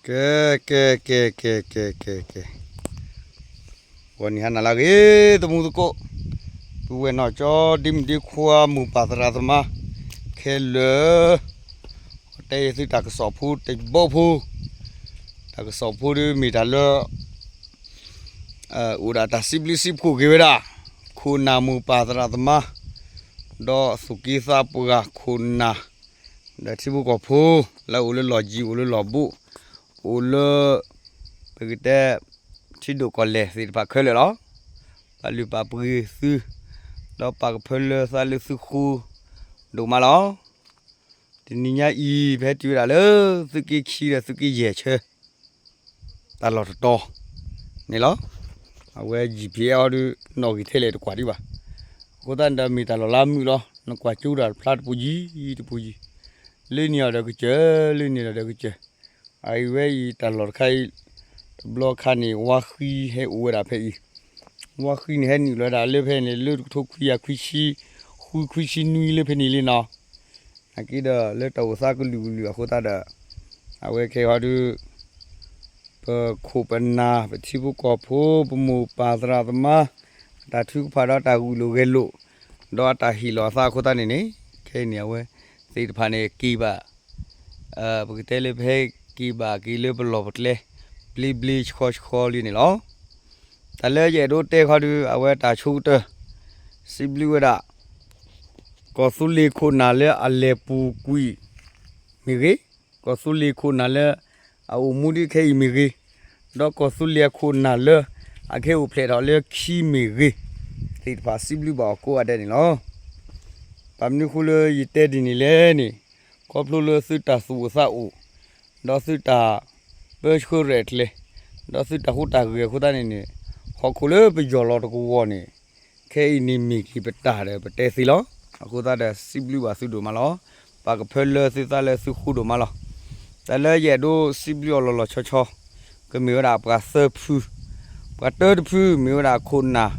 ကဲ ကဲ ကဲ ကဲ ကဲ ကဲ ကဲ ဂီၤနံၤဟါနၤလၢအဂ့ၤ သမူသကိး, ပုၢ်ဝဲၢ်နီၢ်ကၠီ ဒ့မုၣ်ဒ့ခွါ မိၢ်ပၢ်သရၣ်သမါ ခဲလၢာ်, တဲယသုတၢ်ကစီၣ်ဖိတဘီဖိ, တၢ်ကစီၣ်ဖိဒ်မ့ၢ်တၢ်လၢ အိၣ်ဒၣ်တၢ်စံးဘျုးစံးဖှိၣ်က့ၤဝဲဒၣ် ခိၣ်နၢ်မိၢ်ပၢ်သရၣ်သမါ ဒီးသူၣ်က့သးပှၢ်ခိၣ်နၢ် ဒီးထံဖိကီၢ်ဖိ လၢအအိၣ်လၢလီၢ်ယံၤ အိၣ်လၢလီၢ်ဘူး အိၣ်လၢ ပကတဲ ထံဒိၣ်ကီၢ်လဲၢ်သ့ၣ်တဖၣ်ခဲလၢာ်လီၤ. ပာ်လုၢ်ပာ်ပှ့ၤသု ဒီးပာ်ကဖၢလၢသးလၢသုဃိ ဒိၣ်မးလီၤ. တနံၤညါအံၤ ပဟဲတုၤဝဲဒၣ်လၢ သုးက့ခံဒီးသုးက့ယဲၢ်ဆၢ တၢ်လီၢ်တတီၤန့ၣ်လီၤ. အဝဲ G P S အီၤဒုး နီၣ်ဂံၢ်ထဲလဲၣ်တကွၢ်ဒံးဘၣ်. အဃိသတးန့ၣ်ဒီးမ့ၢ်တၢ်လီၢ်လၢမုာ်လီၤ. နကွၢ်ကၠိတၢ်တဖျါတပူၤယံၤတပူၤယံၤ, လၢန့ၣ်အီၤဒီးကစၢၢ် လၢန့ၣ်ဒီးကစၢၢ်, အဝဲအံၤတၢ်လီၢ်တခါအံၤ တဘျီခါန့ၣ် ဝါဃံဟဲအိၣ်ဝဲဒၣ်ဖဲအံၤ, ဝါဃံန့ၣ်ဟဲနုာ်လီၤဝဲဒၣ်လၢဖဲန့ၣ် လၢတကထိခွံကယၤခွံဆံ ဃုခွံဆံနွံလၢဖဲန့ၣ်လံနီၤ. နာ်က့ဒီးလၢတၢ်အိၣ်သးကလုာ်ကလုာ်အဃိသတးဒီး အဝဲခဲအံၤဒုး ပခိၣ်ပနၢ် ပထံဖိကီၢ်ဖိ ပမိၢ်ပၢ်သရၣ်သမါ အတၢ်ထုကဖၣ်ဒီးတၢ်ဂုာ်လိာ်ဂဲၤလိာ် ဒီးအတၢ်ဟ့ၣ်လီၤအသးအဃိသတးန့ၣ်န့ၣ် ခဲအံၤန့ၣ် အဝဲသ့ၣ်တဖၣ်န့ၣ် က့ၤဘၣ် ပကတဲလၢပဟဲက့ၤဘၣ်က့ၤလၢပလီၢ်ပကျဲ ဘျ့ဘျ့ဆှီဆှီလံန့ၣ်လီၤ. တၢ်လၢယအဲၣ်ဒိးတဲခီဒုး အဝဲတၢ်ဆိကတၢၢ် စံးဘျုးဝဲဒၣ် ကီၢ်သူလ့ၤခိၣ်နၢ်လၢအလဲၤပူၤကွံာ်မ့ၢ်ဂ့ၤ, ကီၢ်သူလ့ၤခိၣ်နၢ်လၢအအိၣ်မူဒ်ခဲအံၤမ့ၢ်ဂ့ၤ, ဒီးကီၢ်သူလ့ၤအခိၣ်နၢ်လၢအကဟဲအိၣ်ဖျဲၣ်ထီၣ်လၢခံမ့ၢ်ဂ့ၤ, သ့ၣ်တဖၣ်စံးဘျုးဘၣ်အီၤကိးဂၤဒဲးန့ၣ်လီၤ. ဘၣ်မနုၤအဃိလၢယတဲဒ်န့ၣ်လဲၣ်န့ၣ်, ခီဖျိလၢသုတၢ်သူၣ်အိၣ်သးအိၣ်, ဒီးသုတၢ်ပၢဆှၢရဲၣ်ကျဲၤ, ဒီးသုတၢ်ဟူးတၢ်ဂဲၤအဃိသတးန့ၣ်န့ၣ်, ဟီၣ်ခိၣ်လၢပယီၢ်လီၤတကဝီၤန့ၣ် ခဲအံၤန့ၣ်မ့ၢ်က့ၤပတၢ်ဒီးပတဲသ့လီၤ. အဃိသတးဒီးစံးဘျုးဘၣ်သုဒိၣ်မးလီၤ. ပာ်ကဖၢလၢသုသးလၢသုဃူဒိၣ်မးလီၤ. တၢ်လၢယအဲၣ်ဒိးစံးဘျုးအီၤလီၤလီၤဆီဆီ, ကမ့ၢ်ဝဲဒၣ်ပှၤသၢဖု, ပှၤတၢတဖုမ့ၢ်ဝဲဒၣ်ခိၣ်နၢ်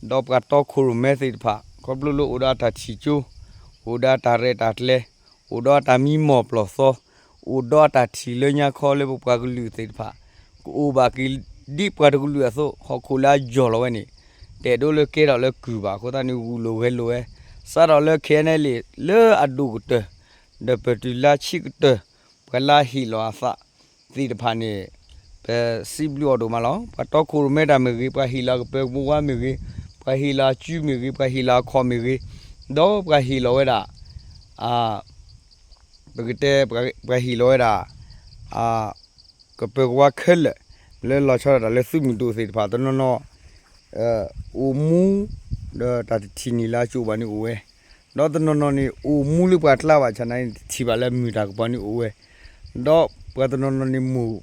ဒီးပှၤတီခိၣ်ရိၣ်မဲသ့ၣ်တဖၣ် ခီဖျိလၢအိၣ်ဒီးအတၢ်ထံၣ်ကၠိ, အိၣ်ဒီးအတၢ်ရဲၣ်တၢ်ကျဲၤ, အိၣ်ဒီးအတၢ်မံမီၢ်ပျီၢ်သီ, အိၣ်ဒီးအတၢ်ထံၣ်လၢညါခီလၢပပှၤကလုာ်သ့ၣ်တဖၣ် ကအိၣ်ဘၣ်က့ၤဒ်ပှၤတကလုာ်အသိး ဟီၣ်ခိၣ်လၢအယီၢ်လီၤဝဲန့ၣ်, တအဲၣ်ဒိးလၢကဲထီၣ်လၢကုၢ်ဘၣ်အဃိသတးန့ၣ် ဂုာ်လိာ်ဂဲၤလိာ်ဝဲ, စးထီၣ်လၢ KNLA လၢအဒိၣ်ကတၢၢ် ဒီးပတုၤလၢဆံးကတၢၢ် ပှၤလၢအဟ့ၣ်လီၤအသးသ့ၣ်တဖၣ်န့ၣ် ပစံးဘျုးအီၤဒိၣ်မးလီၤ. ပှၤတီခိၣ်ရိၣ်မဲတၢ်မ့ၢ်ဂ့ၤ, ပှၤဟ့ၣ်လီၤကပၢၤကဝါမ့ၢ်ဂ့ၤ, ပှၤဟ့ၣ်လီၤအစုမ့ၢ်ဂ့ၤ, ပှၤဟ့ၣ်လီၤအခီၣ်မ့ၢ်ဂ့ၤ, ဒီးပှၤဟ့ၣ်လီၤဝဲဒၣ် ပကတဲ ပှၤဟ့ၣ်လီၤဝဲဒၣ် ကပၢၤကဝါခဲလၢာ် လၢလီၤဆီဒၣ်တၢ်လၢသုးမုၢ်ဒိၣ်သ့ၣ်တဖၣ် တနီၤနီၤ အိၣ်မူ ဒီးတၢ်တထံၣ်န့ၢ်လၢအစိၤဘၣ်န့ၣ်အိၣ်ဝဲ, ဒီးတနီၤနီၤန့ၣ် အိၣ်မူလၢပှၤကျါဘၣ်ဆၣ်န့ၣ် တထံၣ်ဘၣ်လၢမုၢ်တၢ်ကပီၤန့ၣ်အိၣ်ဝဲ, ဒီးပှၤတနီၤနီၤန့ၣ်မိၢ်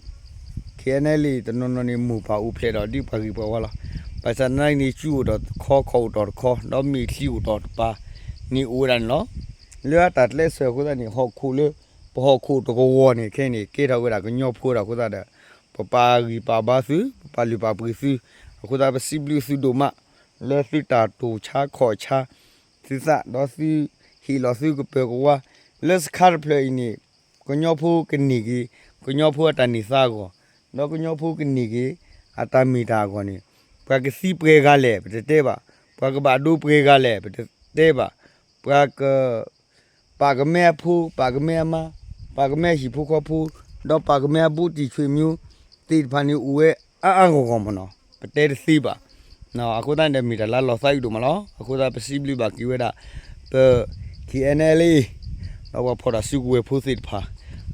ခဲအံၤန့ၣ်လံ တနီၤနီၤန့ၣ်မိၢ်ပၢ်အိၣ်ဖျဲၣ်ဒီးဒ်ပှၤဂ့ၤပှၤဝါလီၤ. ဘၣ်ဆၣ်သနာ်က့န့ၣ် စုအိၣ်တီၢ်တခီ ခီၣ်အိၣ်တီၢ်တခီ ဒီးမ့ၢ်ချံအိၣ်တီၢ်တပၤန့ၣ်အိၣ်ဝဲဒၣ်န့ၣ်လီၤ. လၢအတၢ်ကျဲးစၢးအဃိသတးန့ၣ် ဟီၣ်ခိၣ်လၢ ပဟီၣ်ခိၣ်တကဝီၤန့ၣ် ခဲအံၤန့ၣ် ကဲထီၣ်ဝဲဒၣ်ကညီဖိဒၣ်အဃိသတးဒီး ပပာ်ဂံၢ်ပာ်ဘါသု, ပပာ်လုၢ်ပာ်ပှ့ၤသု, အဃိသတးပစံးဘျုးသုဒိၣ်မး လၢသုတၢ်တိာ်ဆါခီၣ်ဆါ သုသး ဒီးသုဟ့ၣ်လီၤသုကပၢၤကဝါ လၢစခါတဖျၢၣ်အံၤန့ၣ် ကညီဖိကန့ၢ်က့ၤ ကညီဖိအတၢ်န့ၢ်သါအဂီၢ်, ဒီးကညီဖိကန့ၢ်က့ၤ အတၢ်မ့ၢ်တၢ်အဂီၢ်န့ၣ် ပှၤကသံပှဲၤဂၤလဲၣ် ပတတဲဘၣ်, ပှၤကဘၣ်ဒိပှဲၤဂၤလဲၣ် ပတတဲဘၣ်, ပှၤက ပာ်ကမဲအဖိ ပာ်ကမဲအမါ ပာ်ကမဲအဟံၣ်ဖိဃီဖိ ဒီးပာ်ကမဲအဘူးတံၢ်ဆွေမျိုးသ့ၣ်တဖၣ်န့ၣ်အိၣ်ဝဲအါအါဂီၢ်ဂီၢ်မ့ၢ်နီၤ ပတဲတသ့ဘၣ်. အဃိသတးန့ၣ်ဒီးမ့ၢ်တၢ်လၢလီၤသးအုးဒိၣ်မးလီၤ. အဃိသတးပစံးဘျုးဘၣ်က့ၤဝဲဒၣ် ပ KNLA ဒီးပှၤဖီၣ်တၢ်စုကဝဲၤဖိသ့ၣ်တဖၣ်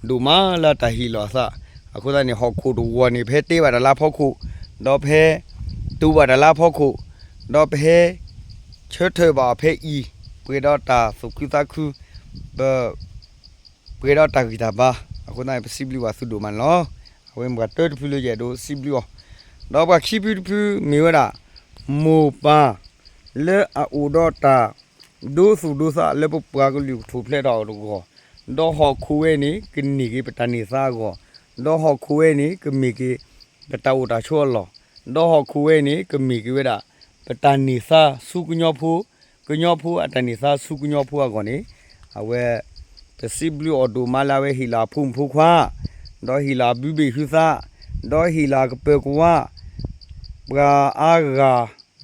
ဒိၣ်မးလၢတၢ်ဟ့ၣ်လီၤအသး. အဃိသတးန့ၣ် ဟီၣ်ခိၣ်တဝီၤန့ၣ် ပဟဲတဲဘၣ်တၢ်လၢအဖီခိၣ် ဒီးပဟဲ တူၢ်ဘၣ်တၢ်လၢအဖီခိၣ် ဒီးပဟဲ ဆၢထၢၣ်ဘၣ်အီၤဖဲအံၤ ပှဲၤဒီးတၢ်သူၣ်ခုသးခု ပ ပှဲၤဒီးတၢ်ဂံၢ်တၢ်ဘါ အဃိသတးန့ၣ်ပစံးဘျုးဘၣ်သုဒိၣ်မးန့ၣ်လီၤ. အဝဲမ့ၢ်ပှၤတၢတဖုလၢယအဲၣ်ဒိးစံးဘျုးအီၤ ဒီးပှၤခံဖုတဖုမ့ၢ်ဝဲဒၣ် မိၢ်ပၢ် လၢအအိၣ်ဒီးတၢ်ဒိသူၣ်ဒိသးလၢပပှၤကလုာ်ကထူၣ်ဖျဲးထီၣ်အဂီၢ်, ဒီးဟီၣ်ခိၣ်ဝဲန့ၣ် ကန့ၢ်က့ၤပတၢ်န့ၢ်သါအဂီၢ်, ဒီးဟီၣ်ခိၣ်ဝဲန့ၣ် ကမ့ၢ်က့ၤ ပတၢ်အိၣ်တၢ်ဆိးအလီၢ်, ဒီးဟီၣ်ခိၣ်ဝဲန့ၣ် ကမ့ၢ်က့ၤဝဲဒၣ် ပတၢ်န့ၢ်သါဆူကညီဖိ, ကညီဖိအတၢ်န့ၢ်သါဆူကညီဖိအဂီၢ်န့ၣ် အဝဲ ပစံးဘျုးအီၤဒိၣ်မးလၢအဝဲဟ့ၣ်လီၤအဖိမုၣ်ဖိခွါ ဒီးဟ့ၣ်လီၤအဘုဘ့ၣ်ဟုသး, ဒီးဟ့ၣ်လီၤအကပၢၤကဝါ, ပှၤအါဂၤ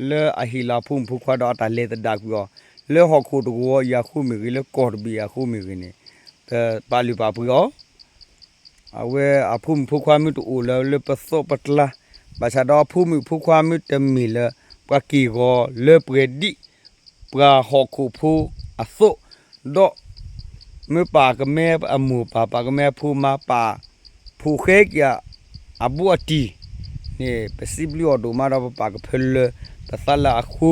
လၢအဟ့ၣ်လီၤအဖိမုၣ်ဖိခွါဒီးအတၢ်လဲၤသဒၣ်ကွံာ်အီၤ, လၢဟီၣ်ခိၣ်တကဝီၤအံၤအဃိမ့ၢ်ဂ့ၤ, လၢကီၢ်တဘ့ၣ်အံၤအဃိမ့ၢ်ဂ့ၤန့ၣ်, ပပာ်လုၢ်ပာ်ပှ့ၤအီၤ အဝဲအဖိမုၣ်ဖိခွါမ့ၢ်တအိၣ်လၢၤလၢပသိးပကျါ, ဘၣ်ဆၣ်ဒီးအဖိမုၣ်ဖိခွါမ့ၢ်တမ့ၢ်လၢ ပှၤက့ၢ်ဂီၤလၢပှဲၤဒ်ပှၤဟီၣ်ခိၣ်ဖိအသိး, ဒီးမ့ၢ်ပာ်ကမဲအမိၢ်ပၢ် ပာ်ကမဲအဖိမါ ပာ်ဖှိၣ်ဃဲက့ၤအဘူးအတံၢ်န့ၣ် ပစံးဘျုးအီၤဒိၣ်မးဒီး ပပာ်ကဖၢလၢပသးလၢအဃိ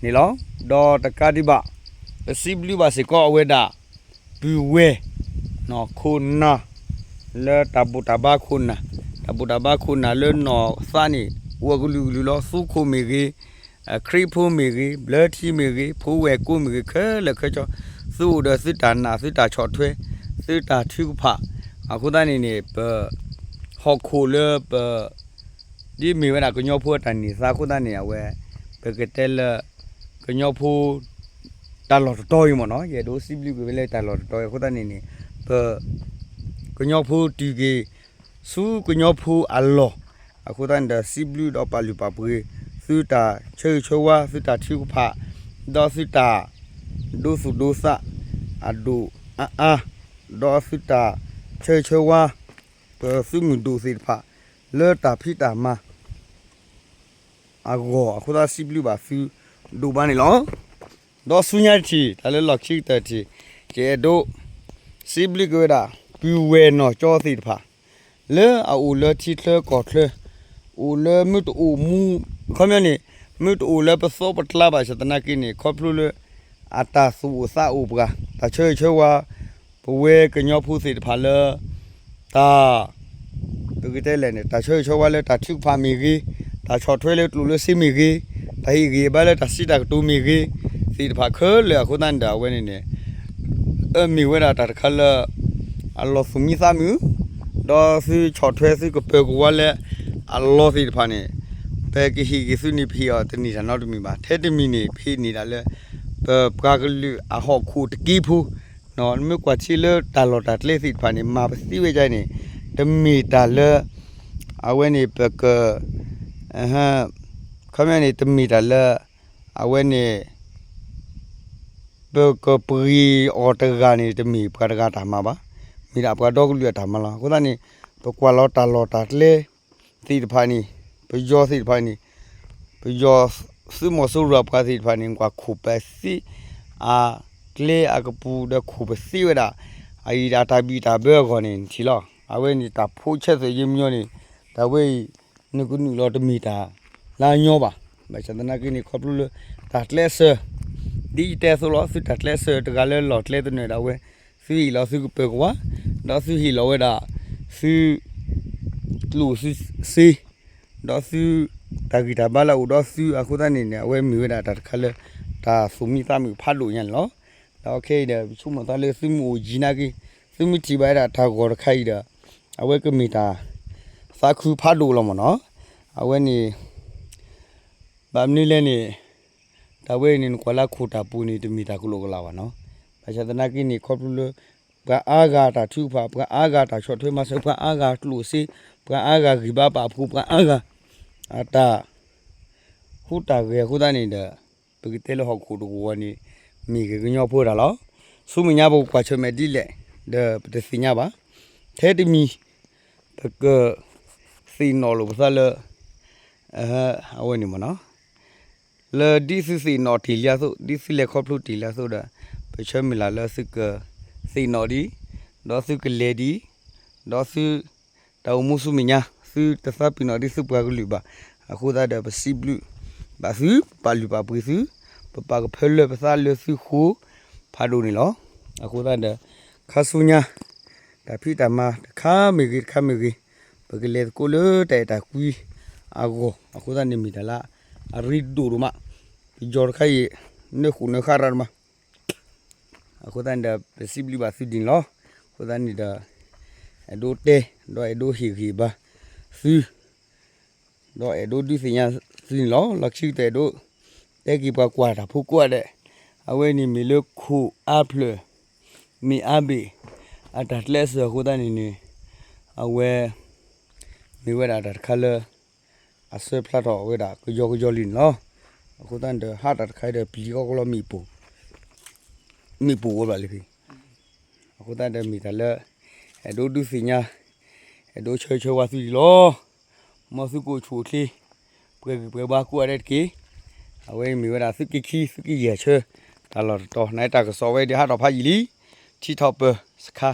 န့ၣ်လီၤ. ဒီးတကးဒံးဘၣ် ပစံးဘျုးဘၣ်စ့ၢ်ကီးအဝဲဒၣ် ပုၢ်ဝဲၢ် ခိၣ်နၢ် လၢတၢ်ဘူၣ်တၢ်ဘါခိၣ်နၢ်, တၢ်ဘူၣ်တၢ်ဘါခိၣ်နၢ်လၢနီၢ်သးန့ၣ် အိၣ်အကလုာ်ကလုာ်လီၤ. သူခိၣ်မ့ၢ်ဂ့ၤ, ခရံာ်ဖိမ့ၢ်ဂ့ၤ, ဘျၢထံမ့ၢ်ဂ့ၤ, ဖိဝဲၢ်ကိမ့ၢ်ဂ့ၤ, ခဲလၢာ်ခဲဆ့ သုအိၣ်ဒီးသုတၢ်နာ် သုတၢ်ဆီၣ်ထွဲ သုတၢ်ထုကဖၣ်, အဃိသတးန့ၣ်န့ၣ် ပ ဟီၣ်ခိၣ်လၢပ ဒ်မ့ၢ်ဝဲဒၣ်ကညီဖိအတၢ်န့ၢ်သါအဃိသတးန့ၣ် အဝဲ ပကတဲလၢ ကညီဖိ တၢ်လီၢ်တတီၤအံၤမ့ၢ်နီၤ, ယအဲၣ်ဒိးစံးဘျုးက့ၤဝဲလၢတၢ်လီၢ်တတီၤအံၤအဃိသတးန့ၣ်န့ၣ် ပ ကညီဖိတုၤက့ၤ ဆူကညီဖိအလီၢ်, အဃိသတးန့ၣ်ဒီး စံးဘျုးဒီးပာ်လုၢ်ပာ်ပှ့ၤ သုတၢ်ဆၢဂ့ၤဆၢဝါ သုတၢ်ထုကဖၣ် ဒီးသုတၢ် ဒိသူၣ်ဒိသး အဒိၣ်အါအါ, ဒီးသုတၢ်ဆၢဂ့ၤဆၢဝါ ပသုးမုၢ်ဒိၣ်သ့ၣ်တဖၣ် လၢတၢ်ဖံးတၢ်မၤ အဂီၢ် အဃိသတးစံးဘျုးဘၣ်သုဒိၣ်မးန့ၣ်လီၤ. ဒီးဆူညါတထံၣ် တၢ်လၢလီၢ်ခံကတၢၢ်တထံၣ် ယအဲၣ်ဒိး စံးဘျုးက့ၤဝဲဒၣ် ပုၢ်ဝဲၢ်နီၢ်ကၠီသ့ၣ်တဖၣ် လၢအအိၣ်လၢထံချၢကီၢ်ချၢ အိၣ်လၢမုၢ်တအိၣ်မူ ခီပညီန့ၣ် မုၢ်တအိၣ်လၢပသိးပကျါဘၣ်ဆၣ်သနာ်က့န့ၣ် ခီဖျိလၢ အတၢ်သူၣ်အိၣ်သးအိၣ်ပှၤ တၢ်ဆၢဂ့ၤဆၢဝါ ပဝဲကညီဖိသ့ၣ်တဖၣ်လၢ တၢ် ပကတဲလဲၣ်န့ၣ် တၢ်ဆၢဂ့ၤဆၢဝါလၢတၢ်ထုကဖၣ်မ့ၢ်ဂ့ၤ, တၢ်ဆီၣ်ထွဲလၢကျိၣ်လၢစ့မ့ၢ်ဂ့ၤ, တၢ်ဟ့ၣ်ဂံၢ်ဘါလၢတၢ်စံးတၢ်ကတိၤမ့ၢ်ဂ့ၤ, သ့ၣ်တဖၣ်ခဲလၢာ်အဃိသတးန့ၣ်ဒီး အဝဲန့ၣ်န့ၣ် အမ့ၢ်ဝဲဒၣ်တၢ်တခါလၢ အလီၤသူၣ်မံသးမုာ်, ဒီးသုဆီၣ်ထွဲသုကပၢၤကဝါလၢ အလီၢ်သ့ၣ်တဖၣ်န့ၣ် ပကဟ့ၣ်က့ၤသုန့ၣ် ပဟ့ၣ်အီၤတန့ၢ်တၢ်နီတမံၤဘၣ်. ထဲတမံၤန့ၣ် ပဟ့ၣ်န့ၢ်ဒၣ်လၢ ပပှၤကလုာ်အဟီၣ်ခိၣ်တက့ဖိ နမ့ၢ်ကွၢ်ထံလၢတၢ်လီၢ်တၢ်ကျဲသ့ၣ်တဖၣ်န့ၣ် မၤပသ့ဝဲဒ်န့ၣ် တမ့ၢ်တၢ်လၢ အဝဲန့ၣ်ပက ခီပညီန့ၣ် တမ့ၢ်တၢ်လၢ အဝဲန့ၣ် ပကပှ့ၤအီၤတဂၤန့ၣ် တမ့ၢ်ပှၤတဂၤတၢ်မၤဘၣ်, မ့ၢ်ဒၣ်ပှၤဒီကလုာ်အတၢ်မၤလီၤ. အဃိသတးန့ၣ် ပကွၢ်လီၤတၢ်လီၢ်တၢ်ကျဲသ့ၣ်တဖၣ်န့ၣ် ပယီၤသ့ၣ်တဖၣ်န့ၣ် ပယီၤသုးမီၤစိရိၤပှၤသ့ၣ်တဖၣ်န့ၣ် ကွၢ်ခိၣ်ပသ့ အကျဲအကပူၤဒီးခိၣ်ပသ့ဝဲဒၣ် အအံၤဒၣ်တၢ်ဘံၣ်တၢ်ဘၢအဂီၢ်န့ၣ်ထံၣ်လီၤ. အဝဲန့ၣ်တၢ်ဖိဆဲးသုးယ့မညီန့ၣ် တၢ်ဝဲအံၤ နကနုာ်လီၤတမ့ၢ်တၢ်လၢအညီဘၣ်. ဘၣ်ဆၣ်သနာ်က့န့ၣ် ခီဖျိလၢတၢ်ကျဲးစၢး ဒ်ယတဲအသိးလီၤ. သုတၢ်ကျဲးစၢးတဂၤလၢလီၢ်ကျဲတနၢၤဒၣ်ဝဲ သုဟ့ၣ်လီၤသုကပၢၤကဝါ ဒီးသုဟ့ၣ်လီၤဝဲဒၣ် သု ကျိၣ်သုစ့ ဒီးသုတၢ်ဂံၢ်တၢ်ဘါလၢအအိၣ်ဒီးသုအဃိသတးန့ၣ်န့ၣ် အဝဲမ့ၢ်ဝဲဒၣ်တၢ်တခါလၢ တၢ်သူၣ်မံသးမုာ်ဖးဒိၣ်ညါန့ၣ်လီၤ. ဒီးခဲအံၤဒီး ပဆိကမိၣ်သးလၢသုမ့ၢ်အိၣ်ယံၤနာ်က့ သုမ့ၢ်ထံၣ်ဘၣ်ဝဲဒၣ်တၢ်ဂီၤတခါအံၤဒီး အဝဲကမ့ၢ်တၢ်သးခုဖးဒိၣ်လီၤမ့ၢ်နီၤ. အဝဲန့ၣ် ဘၣ်မနုၤလဲၣ်န့ၣ် တၢ်ဝဲအံၤန့ၣ် နကွၢ်လၢခိၣ်တၢ်ပူၤန့ၣ် တမ့ၢ်တၢ်ကလိာ်ကလးဘၣ်နီၤ. ဘၣ်ဆၣ်သနာ်က့န့ၣ် ခီဖျိလၢ ပှၤအါဂၤတၢ်ထုကဖၣ်, ပှၤအါဂၤတၢ်ဆီၣ်ထွဲမၤစၢၤ, ပှၤအါဂၤကျိၣ်စ့, ပှၤအါဂၤဂံၢ်ဘါပာ်ဖှိၣ်, ပှၤအါဂၤ အတၢ် ဟူးတၢ်ဂဲၤအဃိသတးန့ၣ်ဒီး ပကတဲလၢဟီၣ်ခိၣ်တကဝီၤန့ၣ် မ့ၢ်ဂ့ၤကညီဖိတၢ်လီၤ. ဆူမဲာ်ညါပကကွၢ်ဆၢၣ်မဲာ်ဒ်လဲၣ်ဒီး ပတသ့ၣ်ညါဘၣ်. ထဲတမံၤ ပကသ့ၣ်နီၣ်လိာ်ပသးလၢ အဝဲန့ၣ်မ့ၢ်နီၤ လၢဒ်သုသ့ၣ်နီၣ်တ့ၢ်လံအသိး, ဒ်သုလဲၤခီဖျိတ့ၢ်လံအသိးဒီး ပဆၢမုၢ်လၢ်လၢသုကသ့ၣ်နီၣ်ဒံး, ဒီးသုကလဲၤဒံး, ဒီးသုတၢ်အိၣ်မူဆူမဲာ်ညါ သုတသးပ့ၤနီၣ်ဒ်သုပှၤကလုာ်ဘၣ်. အဃိသတးဒီး ပစံးဘျုးဘၣ်သု, ပပာ်လုၢ်ပာ်ပှ့ၤသု, ပပာ်ကဖၢလၢပသးလၢသုဃိ ဖးဒိၣ်န့ၣ်လီၤ. အဃိသတးဒီး ခါဆူညါ တၢ်ဖံးတၢ်မၤတခါမ့ၢ်ဂ့ၤ တခါမ့ၢ်ဂ့ၤ ပကလဲၤသကိးလၢတၢ်အဲၣ်တၢ်ကွံအဂီၢ် အဃိသတးန့ၣ်မ့ၢ်တၢ်လၢအရ့ဒိၣ်ဒိၣ်မး, ပယီၤတခါအံၤ နၢဃိၣ်နၢဃါရၣ်ဒိၣ်မး. အဃိသတးန့ၣ်ဒီး ပစံးဘျုးဘၣ်သုဒ်န့ၣ်လီၤ. အဃိသတးန့ၣ်ဒီး အဲၣ်ဒိးတဲ ဒီးအဲၣ်ဒိးဟ့ၣ်ဂံၢ်ဘါသု ဒီးအဲၣ်ဒိးဒုးသ့ၣ်ညါသုန့ၣ်လီၤ. လီၢ်ခံကတၢၢ်အဲၣ်ဒိး တဲက့ၤပှၤကွၢ်တၢ်ဖိကိးဂၤဒဲး, အဝဲန့ၣ်မ့ၢ်လၢခိၣ်အါဖျၢၣ် မ့ၢ်အါဘ့ၣ် အတၢ်ကျဲးစၢးအဃိသတးန့ၣ်န့ၣ် အဝဲ မ့ၢ်ဝဲဒၣ်တၢ်တခါလၢ အဆၢဖျါထီၣ်ဝဲဒၣ်ကယီကယီလံန့ၣ်လီၤ. အဃိသတးန့ၣ်ဒီး ဟးတၢ်တခါဒီး ပျံၤကီကလီမ့ၣ်ပိၢ် မ့ၣ်ပိၢ်အိၣ်ဘၣ်လံဖဲ အဃိသတးဒီးမ့ၢ်တၢ်လၢ အဲၣ်ဒိးဒုးသ့ၣ်ညါ အဲၣ်ဒိးဆၢဂ့ၤဆၢဝါသုဒံးလီၤ. မ်သုကအိၣ်ဆူၣ်အိၣ်ချ့ ပှဲၤဂံၢ်ပှဲၤဘါကိးဂၤဒဲးတက့ၢ်. အဝဲအံၤမ့ၢ်ဝဲဒၣ်သုးက့ခံ သုးက့ယဲၢ်ဆၢ တၢ်လီၢ်တတီၤ နတၢ်ကစီၣ်ဝဲဒၣ်ဟးထီၣ်ဖးယံာ်လံ. ထံထီၣ်ပၢၢ်စခါ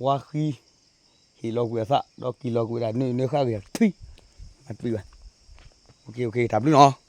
ဝါဃံ ဟ့ၣ်လီၤကွံာ်အသး ဒီးက့ၤလီၤကွံာ်ဝဲဒၣ် နၢနၢဃၣ်ဂ့ၤထွံ မၤတပံဘၣ်. တၢ်ဘျုးနီၤ.